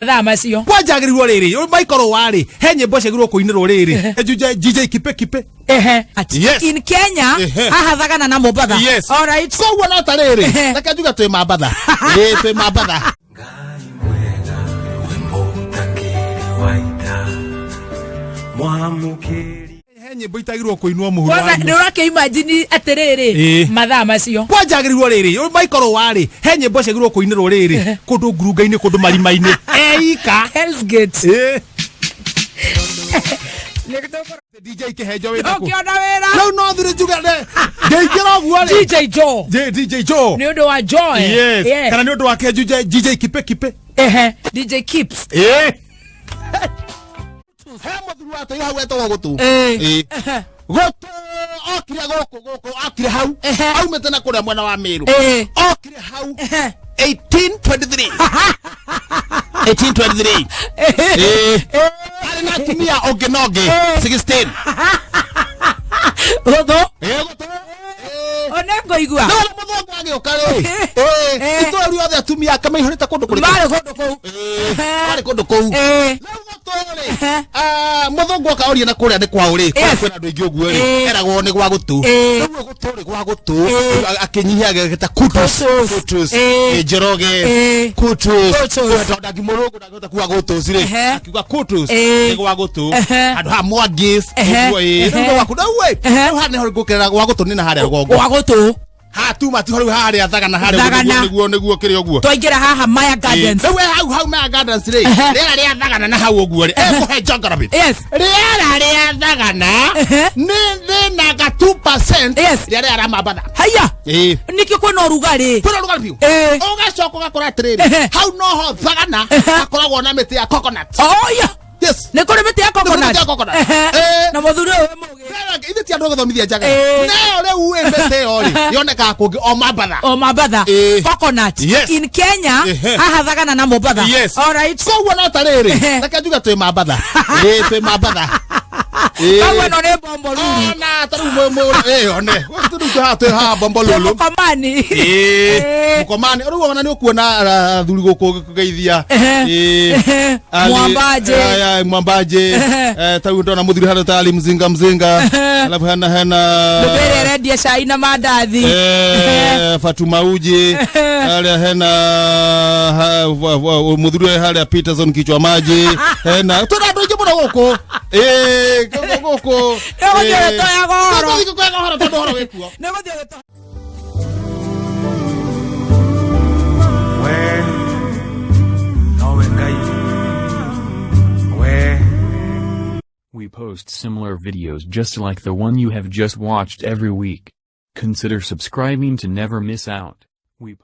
Mathaa macio. Kwanjagĩrĩirwo rĩrĩ Michael warĩ he nyĩmbo ciagĩrĩirwo kũinĩrwo rĩrĩ DJ kipe kipe. Ehe. Yes. In Kenya, Ehe. haha Thagana na Mombatha. Yes. All right. Koguo no ta rĩrĩ, Ehe. reke njuge twĩ Mambatha. Ĩĩ, twĩ Mambatha. Ngai mwega we mũtangĩri wa ita mwamũkĩri. He nyĩmbo itagĩrĩirwo kũinwo mũhuro Kwanza wa nĩ ũrakĩimagine atĩrĩrĩ, Ĩĩ. mathaa macio. Kwanjagĩrĩirwo rĩrĩ Michael warĩ he nyĩmbo ciagĩrĩirwo kũinĩrwo rĩrĩ kũndũ ngurunga-inĩ, kũndũ marima-inĩ eika. Hell's Gate. Ĩĩ. DJ kĩhenjo wĩna kũ? Ũkĩona wĩra. Rĩu no thiri njuge ngĩingĩra ũguo rĩ DJ Joe. DJ Joe. Nĩ ũndũ wa Joy. Yes. Yeah. Kana nĩ ũndũ wa kĩhenjo DJ kipe kipe. Ehe. DJ Kips. Ĩĩ. He mũthuri watũire hau etagwo Gũtũ. Ĩĩ. Ĩĩ. Ehe. Gũtũ okire gũkũ gũkũ okire hau Ehe. aumĩte na kũrĩa mwena wa Meru. Ĩĩ. Okire hau Ehe. 1823, 1823. Ĩĩ. Arĩ na atumia ũngĩ na ũngĩ 16. Gũtũ. Ĩĩ, Gũtũ. Ĩĩ. One ngũigua. No rĩu mũthũngũ agĩũka rĩ, ĩĩ, itũra rĩothe atumia ake maihũrĩte kũndũ kũrĩkũ? Marĩ kũndũ kũu. Ĩĩ, marĩ kũndũ kũu. Ĩĩ. Rĩu Gũtũ rĩ, ah, mũthũngũ oka oria na kũrĩa nĩ kwaũ rĩ, kũrĩa Yes. kwĩna andũ aingĩ ũguo rĩ, Ĩĩ. eragwo nĩ gwa Gũtũ. Ĩĩ. Rĩu Gũtũ rĩ, gwa Gũtũ Ĩĩ. akĩnyihia agĩta Kutus. Kutus. Kutus. Ĩĩ. Ĩĩ, Njoroge. Ĩĩ. Kutus. Kutus. Tondũ ndangĩmũrũngũ ndangĩhota kuga Gũtũs rĩ, Ehe. akiuga Kutus Ĩĩ. nĩ gwa Gũtũ. Ehe. Handũ ha Mwangis Ehe. ũguo, ĩĩ. Ehe. Rĩu nĩ gwaku rĩu ĩ, Ehe. rĩu haha nĩho ngũkĩrĩra gwa Gũtũ nĩ na harĩa rũgongo. Gwa Gũtũ. Ha tuma ti rĩu harĩa Thagana harĩa Thagana. nĩguo nĩguo kĩrĩ ũguo. Twaingĩra haha Maya Gardens. Rĩu we hau hau Maya Gardens rĩ, Ehe. rĩera rĩa Thagana na hau ũguo rĩ, ekũhe geography. Yes. Rĩera rĩa Thagana Ehe. nĩ thĩna ga 2% Yes. rĩa rĩera rĩa Mambatha. Haya. Ĩĩ. Nĩkĩo kwĩna ũrugarĩ. Kwĩna ũrugarĩ biũ. Ĩĩ. Ũgacoka ũgakora atĩrĩrĩ, Ehe. hau noho Thagana Ehe. hakoragwo na mĩtĩ ya coconut. Oya. Yes. Nĩ kũrĩ mĩtĩ ya Nĩ kũrĩ coconut. mĩtĩ ya coconut. Ehe. Ĩĩ. Na mũthuri ũyũ wĩ mũgĩ. Ithe ti andũ gũthomithia njaga. Ĩĩ. Nayo rĩu ĩ mĩtĩ ĩyo rĩ, yonekaga kũngĩ o Mambatha. O Mambatha. Ĩĩ. Coconut. Yes. In Kenya, Ehe. haha Thagana na Mombatha. Yes. All right. Koguo no ta rĩrĩ, Ehe. reke njuge twĩ Mambatha. Ĩĩ, twĩ Mambatha. Ĩĩ. Koguo ĩno nĩ bombo ruru. Ona ta rĩu ĩĩ, one rĩu haha twĩ haha bombo Twĩ lulu. Mũkomani. Ĩĩ, Ĩĩ. Mũkomani rĩu ona nĩ ũkuona athuri gũkũ kũgeithia. Ehe. Ĩĩ. Ehe. Ali- Mwambaje. Aya, Mwambaje. Ehe. Eh, ta rĩu ndona mũthuri hana ta Ali mzinga mzinga, alafu hena hena Ndũmĩrĩ ĩrendia cai na mandathi. Eh, Fatuma Uji harĩa hena mũthuri ũyũ harĩa Peterson kichwa maji hena twĩna andũ aingĩ mũno gũkũ. Ĩĩ, gũkũ. Nĩ ũgũthiĩ ũgĩtoyaga ũhoro. Nĩ ũgũthiĩ ũgĩtoyaga ũhoro tondũ ũhoro wĩkuo. Nĩ ũgũthiĩ ũgĩtoyaga. We nowe Ngai we. We post similar videos just like the one you have just watched every week. Consider subscribing to never miss out. We